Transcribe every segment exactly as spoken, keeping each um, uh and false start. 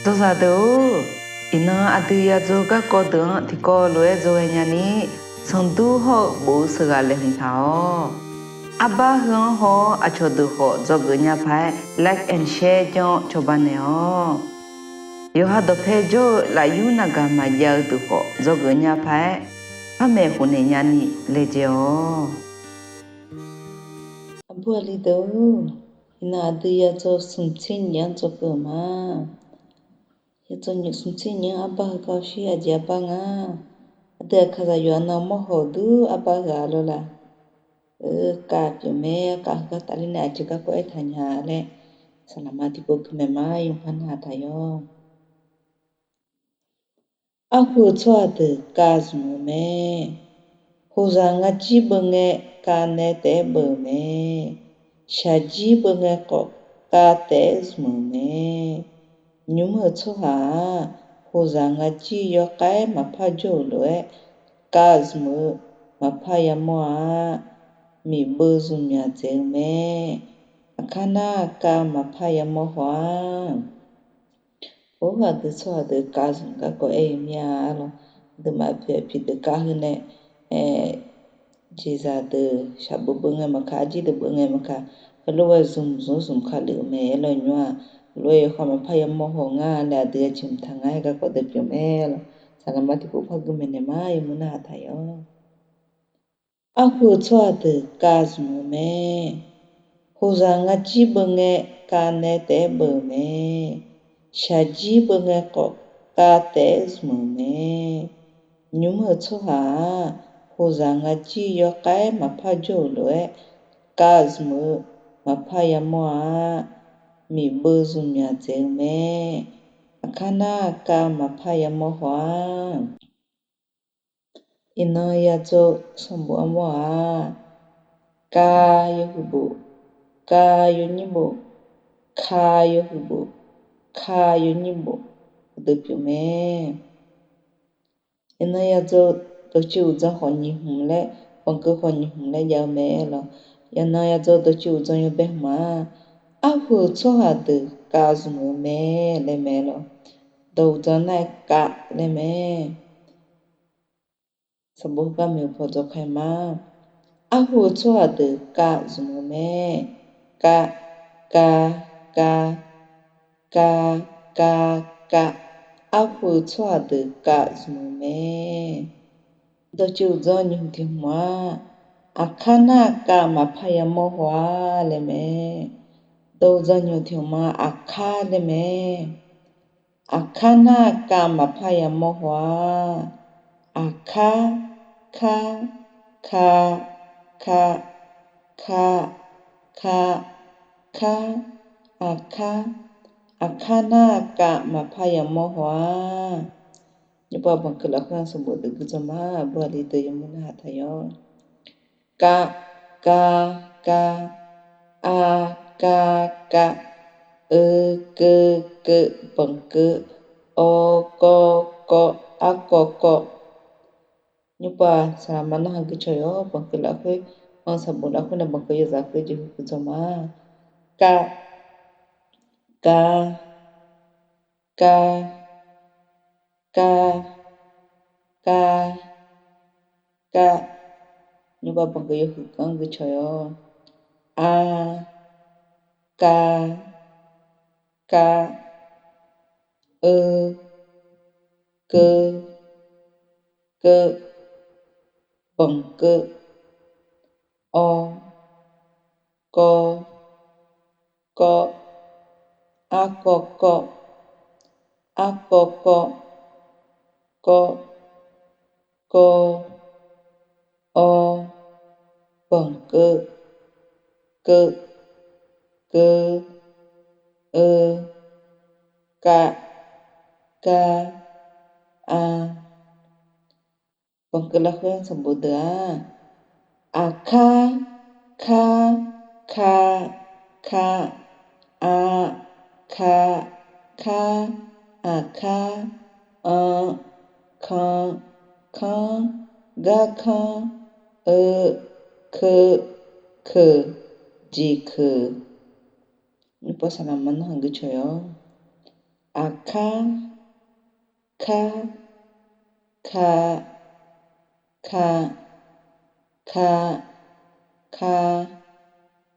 Dzawzaq deuq-or, iqnan aqdui ya dzaw garkawv deuq-anr tiqkawv lof-aer dzawghae nyani, sanqdur hawr-eu bof-eu sheuqghaq laeqhmq taq-awq. Arbar heu-anr haw-awr aqcawq deuq khawf dzawgeuf nya paq-aer like and share janr-awr cawba naeq-awq. Yawqha dawqpae jawr-eu lafyur navgaq maqjav-eu deuq khawf dzawgeuf nya paq-aer par maeqhu naeq nyani laejae-awq. Aqbur aqli deuq-or, iqnan aqdui ya dzaw smq tser nyif-anr dzawgeuf-eu ma. Ya dzaw smq tser nyif-anr arbar heu kavshir aqjeq arbar nga. Aqdui aqkaqzaq yawqha nan mawrhaw-euq dur arbar heu-aq lawr la. Kav pyeuf mae, kav heu gar tafler nae aqjeq garkawv aertaq nya laer, saqlaqma tiqpov gui maeq ma, yawqha narhaq taq yawr. Arhu-eu tsawrhaq deuq kav zmq-eu mae. Hoqzaq ngarjir beu ngae, kav nae taef-aer beu-euq mae. Shaqjir beu ngae khawf, kav taef-aer zmq-euq mae. Nymr-euq tsawrhaq-aq, hoqzaq ngarjir yawkhav-aer maqpar jawr-euq lof-aer, kav zmq-eu maqpar yamawr-a. Miqbeu zmq myaq dzaeq-eu mae. Aqkar nar, kav maqpar yamawr haw-a. Or, aqdui tsawrhaq deuq kav zmq garkawv aer-eu mir-a lawr. Aqduimaf aqpoeq aqpiq deuq kav heu nae, jeqzaq deuq shaqbeu beu ngae maqkaq, arjir deuq beu ngae maqkaq, heulof-aer zmq zmq zmq kalizmq mae aer lawr nymr-aq, lof-aer yawkhav maqpar yamawr haw ngar laer aqdui ya jeq mqtaq ngar aer garkawv deuq pyeuf mae lawr. Saqlaqma tiqpov par gui maeqnaeq ma, yawmuiq narhaq taq yawr. Arhu-eu tsawrhaq deuq kav zmq-eu mae. Hoqzaq ngarjir beu ngae, kav nae taef-aer beu-euq mae. Shaqjir beu ngae khawf, kav taef-aer zmq-euq mae. Nymr-euq tsawrhaq-aq, hoqzaq ngarjir yawkhav-aer maqpar jawr-euq lof-aer, kav zmq-eu maqpar yamawr-a. Miqbeu zmq myaq dzaeq-eu mae. Aqkar nar, kav maqpar yamawr haw-a. Iqnan ya dzaw sanqbof armawr-aq, ka yawhuiqbof, ka yawnyirbof, ka yawhuiqbof, ka yawnyirbof, deuq pyeuf mae. Iqnan ya dzaw dawqtsuif uqdzan khawf nyiq hmq laer, banqkeuv khawf nyiq hmq laer jav-eu mae lawr. Yaqnan ya dzaw dawqtsuif uqdzan yawbae hmq-aq, arhu-eu tsawrhaq deuq kav zmq-eu mae laer mae lawr. Dawq uqdzan nar-aer kav laer mae. Sanqbof gar maeq-eu paw dzawrkhae ma. Arhu-eu tsawrhaq deuq kav zmq-eu mae. Kav, kav, kav, kav, kav, kav. Arhu-eu tsawrhaq deuq kav zmq-eu mae. Dawqtsuif uqdzan nyiq hmq tiq hmq-aq, aqkar nar kav maqpar yamawr haw-a laer mae. Dawq uqdzan nyiq hmq tiq hmq ma, aqkar laer mae. Aqkar nar kav maqpar yamawr haw-a. Aqkar, kar, ka, ka, ka, ka, kar, aqkar, aqkar nar kav maqpar yamawr haw-a. Nymrpov banqkeuv lafkhoer-anr sanqbof deuq gui dzawr ma, aqbur aqli deuq yawmuiq narhaq taq yawr. Kav, kav, kav, a, kav, kav, eu, keuv, keuv, banqkeuv, awr, kawr, kawv, arkawv, kawv. Nymrpov-aq, saqlaqma narhaq gui cawq yawr, banqkeuv lafkhoer, anr sanqbof lafkhoer nae banqkeuv yawzaq keuv jeqhu gui dzawr ma. Kav, kav, kav, kav, kav, kav, kav. Nymrpov banqkeuv yawhuiq keuv-anr gui cawq yawr. A, kav, kav, eu, keuv, keuv, banqkeuv, awr, kawr, kawv, arkawv, kawv, arkawv, kawv, kawv, kawv, awr, banqkeuv, keuv, keuv, eu, kav, kav, a. Banqkeuv lafkhoer-anr sanqbof deuq-aq, aqkar, kar, ka, ka, a, ka, kar, aqkar, anr, kanr, kanr, garkanr, eu, keuv, keuq, jeqkeuq. Nymrpov saqlaqma narhaq gui cawq yawr. Aqkar, kar, ka, ka, ka, ka,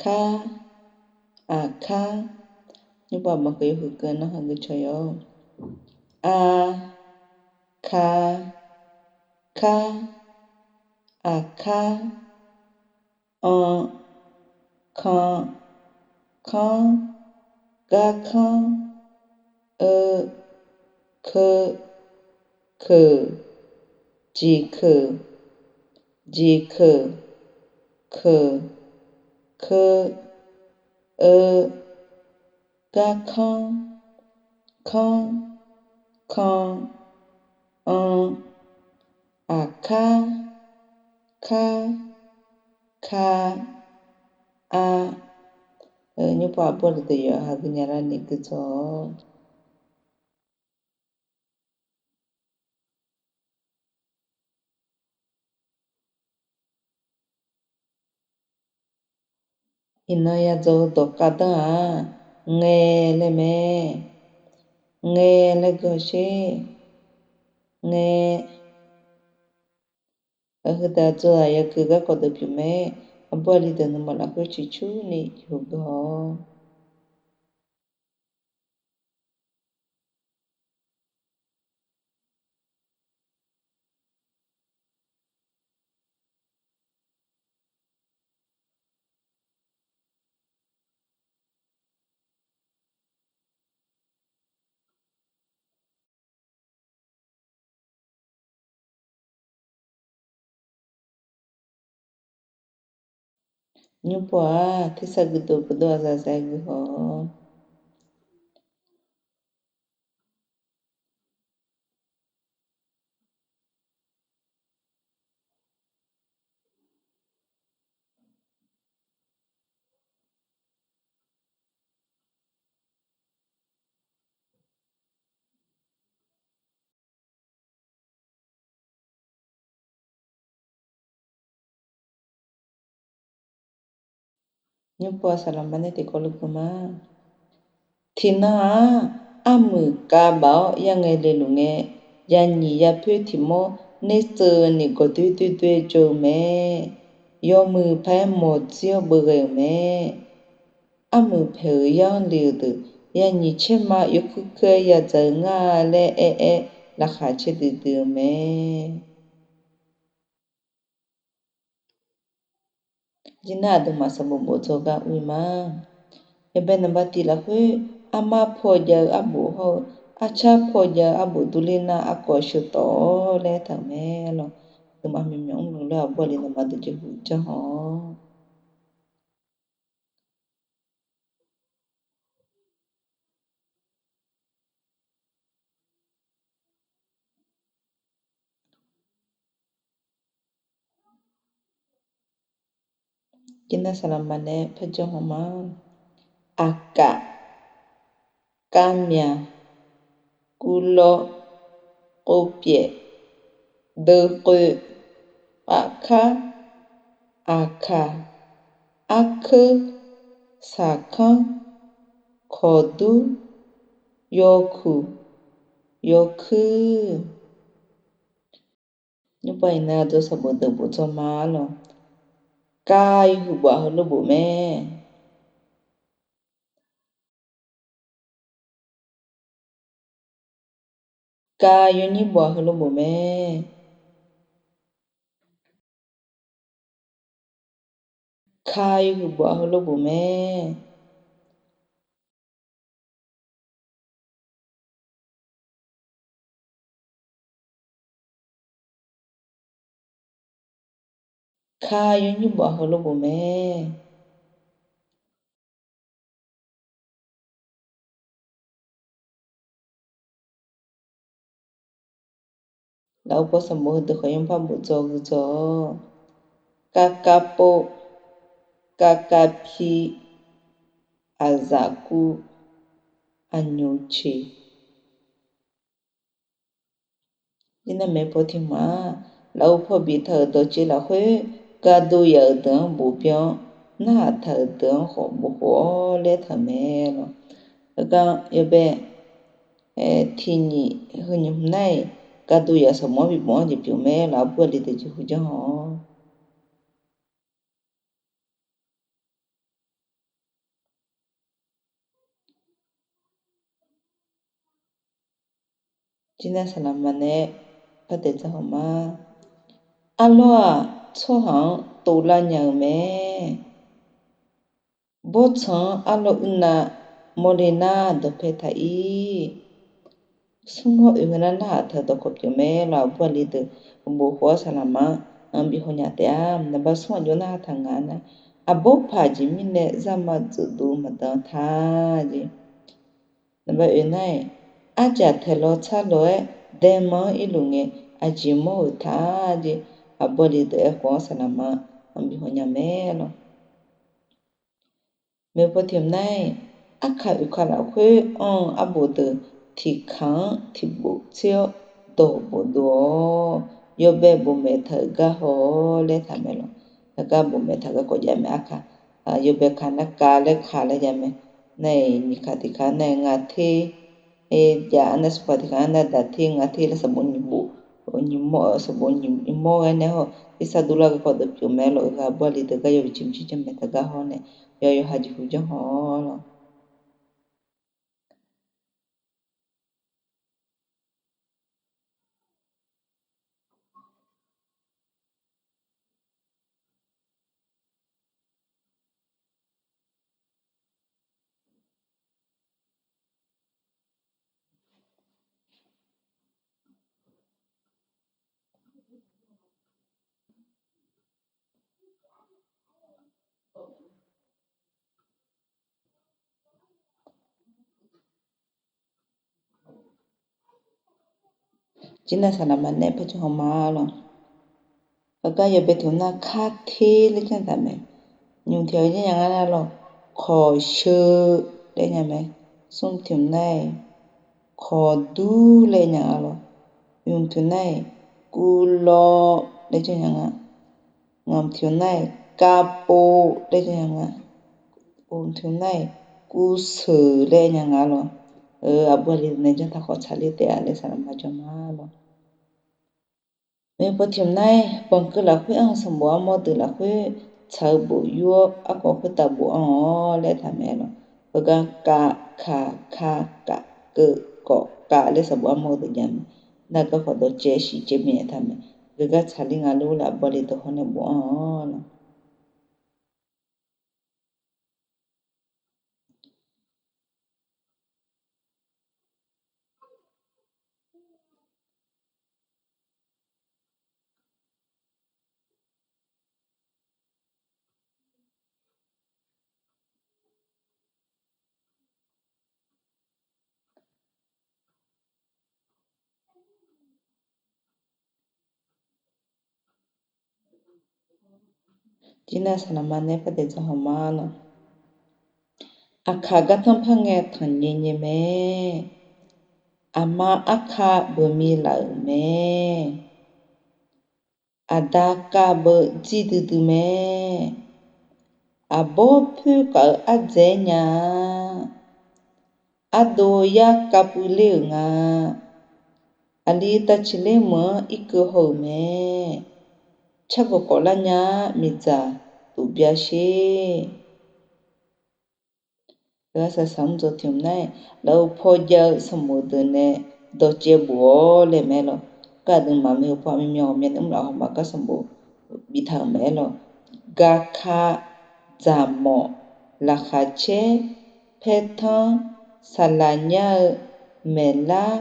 kar, aqkar. Nymrpov aqma keuv yawhuiq keuv nan hageuf cawq yawq. A, ka, kar, aqkar, an, kan, kanr, garkanr, eu, keu, keuq, jeqkeuq, jeqkeuq, keuq, keu, eu, garkanr, kanr, kan, an, aqkar, kar, ka, a. Nymrpov aqbawr deuq yawqha gui nya larni gui dzawq-awr. Iqnan yadzaw-eu dawqkhav danr-aq, ngae laer mae. Ngae laer gui-awq sher. Ngae. Heudeuq aqdzawq-aq yagui garkawv deuq pyeuf mae. Aqbur aqli deuq nuima lafkhoer ciqcurni yuf gui-awq. Nymrpov-aq, tersar guiqdov guiqdov aqzaf zaf-aer guihaw-awq. Nymrpov saqlaqma nae tiqkawv luf gui ma. Tiqnan-aq, armuiq kavbaf-awr yarngae leluf ngae, yanyiq yapoer tiq mawr nertseuvni gawqdoer doer doer-aer jawr-eu mae. Yawmuiq paq-aer mawq dzir-awr beughae-euq mae. Armuiq paeq-euq yar-anr le-euq deuq, yanyiq caerma yawkuir kuir-aer yadzaq-eu ngar laer aer-aer, laqkhaq caerdui dui-eu mae. Jir nar aqduimaf sanqbof bof dzawgar ur-ir ma. Yawbae naqba tiq lafkhoer, armar paw jav-eu arbof hawr-eu, arcar paw jav-eu arbof durler nar, arkawv sheuq tawf-awr laer taq-euq mae lawq. Aqduimaf myawqmyawq mrluf laer aqbur aqli naqba deuq jeqhu janr haw-awq. Jir nar saqlaqma nae paerjanr haw ma. Aqkaf, kavmyaq, guvlawr, khovpyaef, deuvkhoev, pafkar, aqkaq, arkeur, saqkanr, kawqdur, yawkuq, yawkuir. Nymrpov iqnan aqdzawq sanqbof deuq bof dzawq ma lawq. Ka yawhuiq bof-aq heulof bof mae. Ka yawnyir bof-aq heulof bof mae. Ka yawhuiq bof-aq heulof bof mae. Ka yawnyir bof-aq heulof bof mae. Lafov paw sanqbof heudeuq khawf yawpar bof dzawq gui dzawq-awq. Kakav pov, kakav pi, aqzaf kuv, aqnyoq ceq. Jir nar maeq paw tiq hmq-aq, lafov paw biftaq-euq dawqtsuif lafkhoer, gardov yaf-euq deuq-anr bof byan-awr, narhaq taq-euq deuq-anr khawf bof khof-awr laer taq-euq mae lawq. Heugar yawbae tiq nyiq heu nyiq hmq nar-iq, gaqduq yaf sanqbof-anr bibawf-anr jeq pyeuf mae lawq. Aqbur aqli deuq jeqhu janr haw-awr. Jirnar saqlaqma nae par daeq dzaq haw ma. Arlawr-aq, tsawrhaq-anr tovlar nya-eu mae. Bawrtsanq-anr arlawr uirnav mawrle nar dawqpae taq-ir. Smr hawr oeq heu nar narhaq taq-eu dawqkawq pyeuf mae lawq. Aqbur aqli deuq bof khawf-awr saqlaqma-anr bi haw nya taef-a. Naqba smr aqjox narhaq taq nga nar, aqbawr paq jeq mirnae zarma dzeuqdov maqdan ta jeq. Naqba oeq nar-iq, arjaq taeq law tsar lof-aer daema-anr irluf ngae aqjeq mawr-euq ta jeq. Aqbur aqli deuq aerkhawf-awr saqlaqma-anr bi haw nya mae lawq. Maeqpaw tiq hmq nar-iq, arkaq oeqkaq lafkhoer anr-eu arbof deuq tiqkaq-anr tiqbof tser-awr dawq bofdov-awr, yawbae bofmaeq taq-euq gar haw-awr laer taq mae lawq. Aqgar bofmaeq taq garkawv jav mae arkaq. Yawbae kaq nar kav laer kaq laer jav mae. Nar-iq nyiq kaq tiqkaq nar-iq ngaq ter jav, nar smr kaq tiqkaq nar daq ter ngaq ter laer sanqbof nyiq bof, nyiq mawr, sanqbof nyiq mawr ghae nae hawr-eu tersar durlar garkawv deuq pyeuf mae lawq. Aqbur aqli deuq gar yawbae ciqmq ciqjawr maeq taq gar hawr nae, yawqha jeqhu janr haw-awr lawq. Jirnar saqlaqma nae par janr haw ma lawq. Aqgar yawbae tiq hmq nar kar ter laer janr taq mae. Nymq tiq hmq janr nya nga nar lawq, kawqsheu laer nya mae. Smr tiq hmq nar-iq, kawqdur laer nya nga lawq. Nymq tiq hmq nar-iq, kuvlawv laer janr nya nga. Ngaq tiq hmq nar-iq, kavpov laer janr nya nga. Uf tiq hmq nar-iq, kuvseuq laer nya nga lawq. Aqbur aqli nae janr taq khawf tsaqler taef-a laer saqlaqma janr ma lawq. Maeqpaw tiq hmq nar-iq, banqkeuv lafkhoer anr-eu sanqbof armawr deuq lafkhoer tsaq-eu bof yur-awr, arkawv khoertav bof anr-awr laer taq mae lawq. Heugar kav, kaq, kar, kaf, keuv, kawf, kav laer sanqbof armawr-eu deuq jav mae. Nar garkawv dawqcaev shiq caev binaeq taq mae. Geugar tsaqler nga lor laer aqbur aqli deuq hawr nae bof anr-awr lawq. Jirnar saqlaqma nae par daeq dzaq haw ma lawq. Aqkaq gartanr par ngae tanqnyae nyae mae. Aqma arkaq beuq mi laf-euq mae. Aqda kav beu dzir duidui mae. Aqbawr poerkaf-eu ardzaeq-aer nya-a. Ardov yar kav puiv ler-euq nga. Aqli tavciq ler meuq-anr irkeuv haw-euq mae. Cargawq kawf lar nya-a, miqdzaq tuf bya sher. Ghaq saqsaq mr dzaw tiq hmq nar-iq, laf-eu paw jav-eu sanqbof deuq nae dawqcaev bof-awr laer mae-aer lawq. Gar aqduimaf maeqhu paw aqmyanmyan ghawqmya nae mr laf-awr hawmaf gar sanqbof biftaq-euq mae-aer lawq. Gaka, dzaqmawf, laqkhaq caer, paertanr, saqlaq nyar-eu, maeqlar,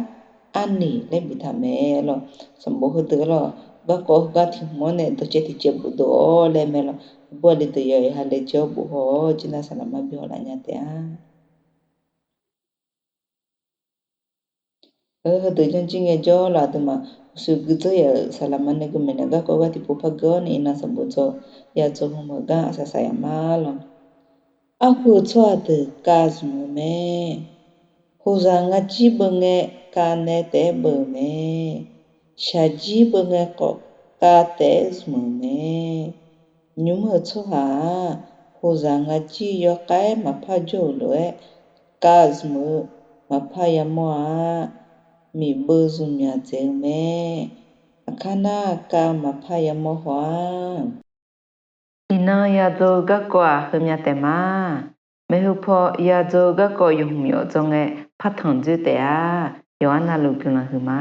arniq laer biftaq mae-aer lawq. Sanqbof heudeuq-aer lawq, garkawv heugar tiq hmq-anr nae dawqcaev tiq caev bof dov-awr laer mae lawq. Aqbur aqli deuq yawqha laejae-awr bof haw-awr, jirnar saqlaqma bi hawlaf nya taef-a. Heudeuq janrjir ngaejawr laf aqduimaf uqshoe guidzeur yaf-euq saqlaqma nae gui maeqnaeq garkawv gar tiqpov par geur-awr nae iqnan sanqbof dzaw ya dzaw hmq meuq gar aqsaq saq yaf ma lawq. Arhu-eu tsawrhaq deuq kav zmq-eu mae. Hoqzaq ngar jir beu ngae kav nae taef-aer beu-euq mae. Shaqjir beu ngae khawf kav taef-aer zmq-euq mae. Nymr-euq tsawrhaq-aq, hoqzaq ngar jir yawkhav-aer maqpar jawr-euq lof-aer kav zmq-eu maqpar yamawr-a. Miqbeuv zmqmyaq dzaeq-eu mae. Aqkar nar, kav-eu maqpar yamawr haw-aq. Iqnan yadzaw-eu garkawv-aq, heumya taef ma. Maeqhu paw yadzaw-eu garkawv yawq hmq yawf dzawr ngae, partanq dzoer taef-a. Yawqha navluf guiqlanq huiqma.